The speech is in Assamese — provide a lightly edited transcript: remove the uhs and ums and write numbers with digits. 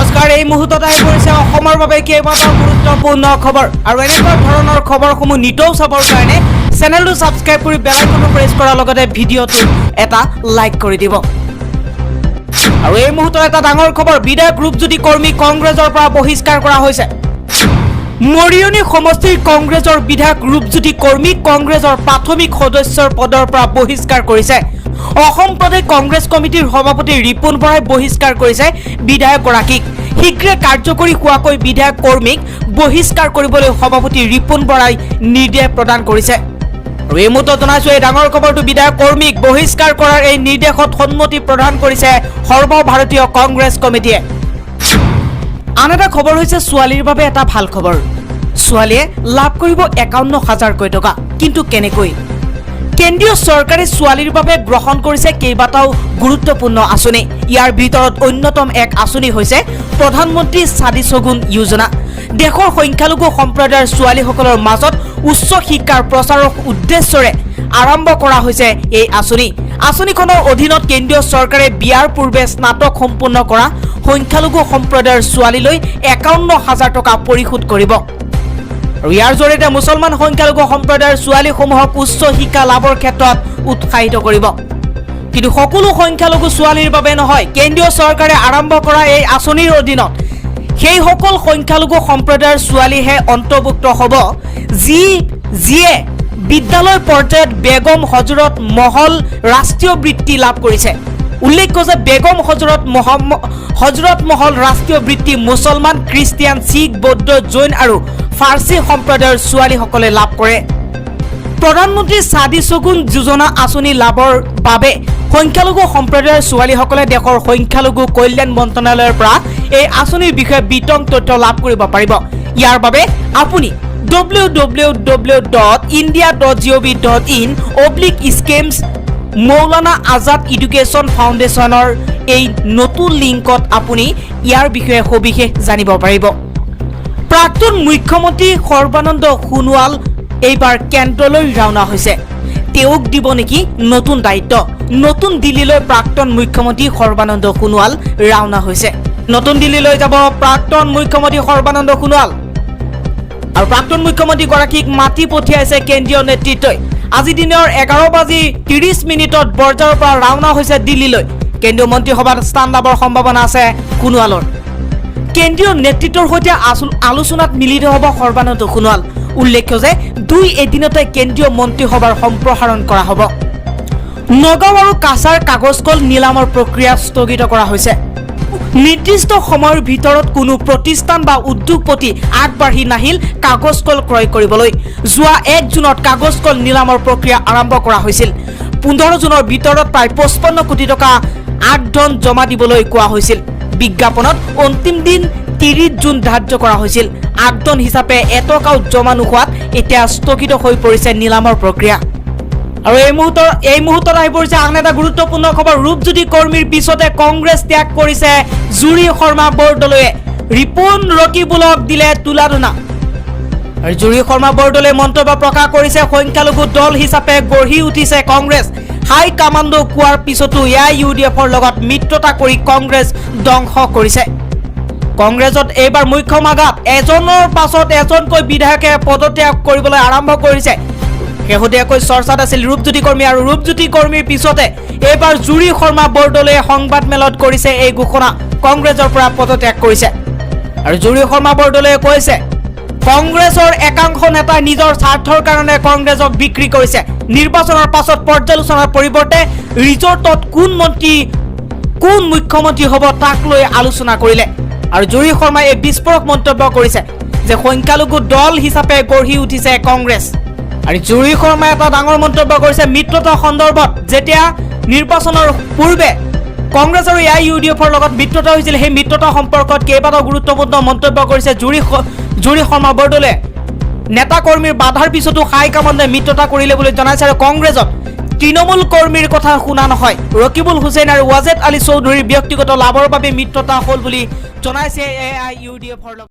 নমস্কাৰ, এই মুহূৰ্তত আহি পৰিছে অসমৰ বাবে কেইবাটাও গুৰুত্বপূৰ্ণ খবৰ। আৰু এনেকুৱা ধৰণৰ খবৰসমূহ নিতৌ চাবৰ কাৰণে চেনেলটো ছাবস্ক্ৰাইব কৰি বেল আইকনটো প্ৰেছ কৰাৰ লগতে ভিডিঅ'টোত এটা লাইক কৰি দিব। আৰু এই মুহূৰ্তত এটা ডাঙৰ খবৰ, বিধায়ক ৰূপজ্যোতি কৰ্মী কংগ্ৰেছৰ পৰা বহিষ্কাৰ কৰা হৈছে। মৰিয়নি সমষ্টিৰ কংগ্ৰেছৰ বিধায়ক ৰূপজ্যোতি কৰ্মীক কংগ্ৰেছৰ প্ৰাথমিক সদস্যৰ পদৰ পৰা বহিষ্কাৰ কৰিছে। অসম প্ৰদেশ কংগ্ৰেছ কমিটিৰ সভাপতি ৰিপুণ বৰাই বহিষ্কাৰ কৰিছে বিধায়কগৰাকীক। শীঘ্ৰে কাৰ্যকৰী হোৱাকৈ বিধায়ক কৰ্মীক বহিষ্কাৰ কৰিবলৈ সভাপতি ৰিপুণ বৰাই নিৰ্দেশ প্ৰদান কৰিছে। আৰু এই মুহূৰ্তত জনাইছো এই ডাঙৰ খবৰটো, বিধায়ক কৰ্মীক বহিষ্কাৰ কৰাৰ এই নিৰ্দেশত সন্মতি প্ৰদান কৰিছে সৰ্বভাৰতীয় কংগ্ৰেছ কমিটিয়ে। আন এটা খবৰ হৈছে ছোৱালীৰ বাবে এটা ভাল খবৰ। ছোৱালীয়ে লাভ কৰিব 51 হাজাৰকৈ টকা, কিন্তু কেনেকৈ? কেন্দ্ৰীয় চৰকাৰে ছোৱালীৰ বাবে গ্ৰহণ কৰিছে কেইবাটাও গুৰুত্বপূৰ্ণ আঁচনি। ইয়াৰ ভিতৰত অন্যতম এক আঁচনি হৈছে প্ৰধানমন্ত্ৰী ছাদী শগুন যোজনা। দেশৰ সংখ্যালঘু সম্প্ৰদায়ৰ ছোৱালীসকলৰ মাজত উচ্চ শিক্ষাৰ প্ৰচাৰৰ উদ্দেশ্যৰে আৰম্ভ কৰা হৈছে এই আঁচনি। আঁচনিখনৰ অধীনত কেন্দ্ৰীয় চৰকাৰে বিয়াৰ পূৰ্বে স্নাতক সম্পূৰ্ণ কৰা সংখ্যালঘু সম্প্ৰদায়ৰ ছোৱালীলৈ 51 হাজাৰ টকা পৰিশোধ কৰিব। আৰু ইয়াৰ জৰিয়তে মুছলমান সংখ্যালঘু সম্প্ৰদায়ৰ ছোৱালীসমূহক উচ্চ শিক্ষা লাভৰ ক্ষেত্ৰত উৎসাহিত কৰিব। কিন্তু সকলো সংখ্যালঘু ছোৱালীৰ বাবে নহয়। কেন্দ্ৰীয় চৰকাৰে আৰম্ভ কৰা এই আঁচনিৰ অধীনত সেইসকল সংখ্যালঘু সম্প্ৰদায়ৰ ছোৱালীহে অন্তৰ্ভুক্ত হ'ব, যিয়ে বিদ্যালয় পৰ্যায়ত বেগম হজৰত মহল ৰাষ্ট্ৰীয় বৃত্তি লাভ কৰিছে। উল্লেখ্য যে বেগম হজৰত মহল ৰাষ্ট্ৰীয় বৃত্তি মুছলমান, খ্ৰীষ্টিয়ান, শিখ, বৌদ্ধ, জৈন আৰু ফাৰ্চী সম্প্ৰদায়ৰ ছোৱালীসকলে লাভ কৰে। প্ৰধানমন্ত্ৰী ছাদী শগুন যোজনা আঁচনি লাভৰ বাবে সংখ্যালঘু সম্প্ৰদায়ৰ ছোৱালীসকলে দেশৰ সংখ্যালঘু কল্যাণ মন্ত্ৰণালয়ৰ পৰা এই আঁচনিৰ বিষয়ে বিতং তথ্য লাভ কৰিব পাৰিব। ইয়াৰ বাবে আপুনি www.india.gov.in/schemes Maulana Azad education ফাউণ্ডেশ্যনৰ এই নতুন লিংকত আপুনি ইয়াৰ বিষয়ে সবিশেষ জানিব পাৰিব। প্ৰাক্তন মুখ্যমন্ত্ৰী সৰ্বানন্দ সোণোৱাল এইবাৰ কেন্দ্ৰলৈ ৰাওনা হৈছে। তেওঁক দিব নেকি নতুন দায়িত্ব? নতুন দিল্লীলৈ প্ৰাক্তন মুখ্যমন্ত্ৰী সৰ্বানন্দ সোণোৱাল ৰাওনা হৈছে। নতুন দিল্লীলৈ যাব প্ৰাক্তন মুখ্যমন্ত্ৰী সৰ্বানন্দ সোণোৱাল। আৰু প্ৰাক্তন মুখ্যমন্ত্ৰীগৰাকীক মাতি পঠিয়াইছে কেন্দ্ৰীয় নেতৃত্বই। আজি দিনৰ 11 বাজি 30 মিনিটত বৰঝাৰৰ পৰা ৰাওনা হৈছে দিল্লীলৈ। কেন্দ্ৰীয় মন্ত্ৰীসভাত স্থান লাভৰ সম্ভাৱনা আছে সোণোৱালৰ। কেন্দ্ৰীয় নেতৃত্বৰ সৈতে আলোচনাত মিলিত হ'ব সৰ্বানন্দ সোণোৱাল। উল্লেখ্য যে দুই এদিনতে কেন্দ্ৰীয় মন্ত্ৰীসভাৰ সম্প্ৰসাৰণ কৰা হ'ব। নগাঁও আৰু কাছাৰ কাগজ কল নিলামৰ প্ৰক্ৰিয়া স্থগিত কৰা হৈছে। নিৰ্দিষ্ট সময়ৰ ভিতৰত কোনো প্ৰতিষ্ঠান বা উদ্যোগপতি আগবাঢ়ি নাহিল কাগজ কল ক্ৰয় কৰিবলৈ। যোৱা 1 জুনত কাগজ কল নিলামৰ প্ৰক্ৰিয়া আৰম্ভ কৰা হৈছিল। 15 জুনৰ ভিতৰত প্ৰায় 55 কোটি টকা আগধন জমা দিবলৈ কোৱা হৈছিল। বিজ্ঞাপনত অন্তিম দিন 30 জুন ধাৰ্য কৰা হৈছিল। আগধন হিচাপে এটকাও জমা নোহোৱাত এতিয়া স্থগিত হৈ পৰিছে নিলামৰ প্ৰক্ৰিয়া। আৰু এই মুহূৰ্তত আহি পৰিছে আন এটা গুৰুত্বপূৰ্ণ খবৰ। ৰূপজ্যোতি কৰ্মীৰ পিছতে কংগ্ৰেছ ত্যাগ কৰিছে জুৰি শৰ্মা বৰদলৈয়ে। ৰিপুণ ৰকিবুলক দিলে তুলাধনা। আৰু জুৰি শৰ্মা বৰদলৈয়ে মন্তব্য প্ৰকাশ কৰিছে, সংখ্যালঘু দল হিচাপে গঢ়ি উঠিছে কংগ্ৰেছ। হাই কামাণ্ডো কোৱাৰ পিছতো এ I U D এফৰ লগত মিত্ৰতা কৰি কংগ্ৰেছ ধ্বংস কৰিছে। কংগ্ৰেছত এইবাৰ মুখ্য আঘাত। এজনৰ পাছত এজনকৈ বিধায়কে পদত্যাগ কৰিবলৈ আৰম্ভ কৰিছে। শেহতীয়াকৈ চৰ্চাত আছিল ৰূপজ্যোতি কৰ্মী। আৰু ৰূপজ্যোতি কৰ্মীৰ পিছতে এইবাৰ জুৰি শৰ্মা বৰদলৈয়ে সংবাদ মেলত কৰিছে এই ঘোষণা, কংগ্ৰেছৰ পৰা পদত্যাগ কৰিছে। আৰু জুৰি শৰ্মা বৰদলৈয়ে কৈছে, কংগ্ৰেছৰ একাংশ নেতাই নিজৰ স্বাৰ্থৰ কাৰণে কংগ্ৰেছক বিক্ৰী কৰিছে। নিৰ্বাচনৰ পাছত পৰ্যালোচনাৰ পৰিৱৰ্তে ৰিজৰ্টত কোন মন্ত্ৰী, কোন মুখ্যমন্ত্ৰী হ'ব তাক লৈ আলোচনা কৰিলে। আৰু জুৰি শৰ্মাই এই বিস্ফোৰক মন্তব্য কৰিছে যে সংখ্যালঘু দল হিচাপে গঢ়ি উঠিছে কংগ্ৰেছ। আৰু জুৰি শৰ্মাই এটা ডাঙৰ মন্তব্য কৰিছে মিত্ৰতা সন্দৰ্ভত। যেতিয়া নিৰ্বাচনৰ পূৰ্বে কংগ্ৰেছ আৰু এ I U D এফৰ লগত মিত্ৰতা হৈছিল, সেই মিত্ৰতা সম্পৰ্কত কেইবাটাও গুৰুত্বপূৰ্ণ মন্তব্য কৰিছে জুৰি শৰ্মা বৰদলৈয়ে। নেতা কৰ্মীৰ বাধাৰ পিছতো হাইকমাণ্ডে মিত্ৰতা কৰিলে বুলি জনাইছে। আৰু কংগ্ৰেছত তৃণমূল কৰ্মীৰ কথা শুনা নহয়, ৰকিবুল হুছেইন আৰু ৱাজেদ আলী চৌধুৰীৰ ব্যক্তিগত লাভৰ বাবে মিত্ৰতা হ'ল বুলি জনাইছে এ I U D এফৰ লগত।